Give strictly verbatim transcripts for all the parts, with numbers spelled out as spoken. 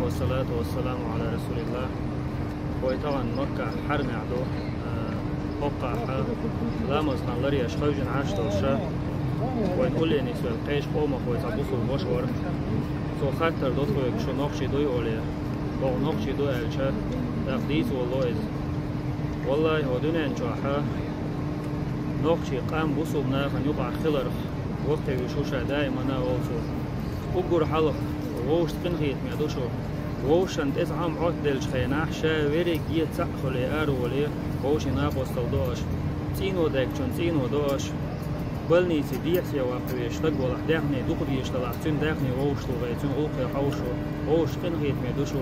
Ва салату ва саламу ала расулиллах. Вай тахана Маккахь хьарамехь ду, а, хӀокхахь ламаз хан ларъеш хевшина Ӏаш долуш, вайн уллехь нисвелла кхечу къомах вай цхьа бусулба ваша вара. Цо хаттар до тхоьга, шу нохчий дуй олий. Хьо нохчий ду аьлча, тӀаккха дийца волало иза. Валлахи, хӀокху дуьнен чохь нохчий къам бусулба нахана юкъахь хиларх ваккхийвеш ву ша даимана, олу цо. Уггар хьалха вовшашца къинхетаме ду шу. Вовшашна тӀе цхьа хӀума Ӏоттаделлачу хенахь, ша верриге цхьаъ хуьлий, араволий, вовшийн накъосталла до аша. ЦӀийно даьгначунна цӀийно до аша. Больнице дехьа-сехьа ваккха везаш стаг валахь, даьхни дукха дезаш далахь, цуьнан даьхни вовшахтухий, цуьнан гӀуллакхе хьовсуш ву, вовшашца къинхетаме ду шу.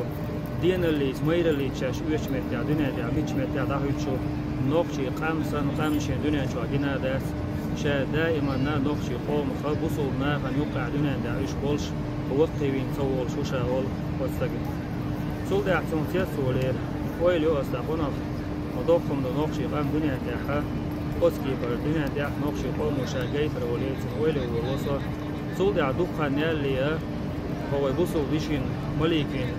Денал лийца, майрал лийца шаьш оьшучу меттехь, дуьнен тӀехь, миччу меттехь дӀахьуьйтуш ву, нохчий къам санна къам шен дуьнен чохь гина а дац. Ша даиманна нохчий къомах бусулба нахана юккъехь дуьнен тӀехь уьш болуш, ваккхийвина ца волуш ву ша, олу оцу стага. Цул тӀаьхьа цунах цецволий, ойла йо аса дӀа хӀунах, ма доккха хӀума ду нохчий къам дуьнен тӀехь, оцу кепара дуьнен тӀехь нохчий къомо ша гайтар олий, цунна ойла йо воло со. Цул тӀаьхьа дукха хан ялале, хӀо вай бусулба йишина Маликина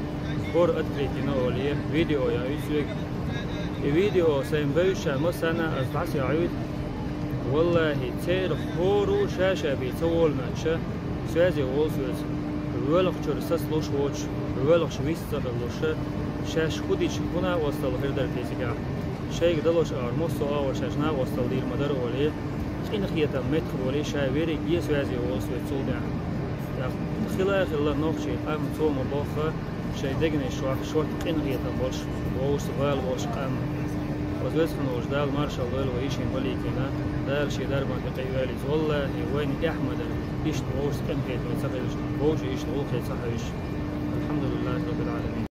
хӀора открыть йина олий, видео яуьйту соьга. И видео сайн бевзачарна массарна а аса дӀасаяхьуьйту. Валлахи, церан хӀора а ша-ша бен ца волу моьттуш, соьзе волу соьца. Воьлхачуьра сацалуш воцуш, воьлхуш вист ца хилалуш, шаьш хӀун дича хӀун накъосталла хир дара те цигахь. Шайга далуш агӀор, массо а агӀор шаьш накъосталла дийр ма дара олий, къинхетам меттах болий, ша верриге а соьзе волу соьца цул тӀаьхьа. ТӀаккха хила а хилла нохчий къам, цо ма бохху, шайн дегнаш чохь шорта къинхетам болуш, вовшашца бала болуш къам. Оцу везачу волчу Дала маршалла дойла вай йишина Маликина, Дала шен дарбан тӀе кхайвеллица. Валлахи, вайна эхь ма дара, иштта вовшашца къинхетаме ца хилча, вовшийн иштта гӀуллакхе ца хьуьйсуш.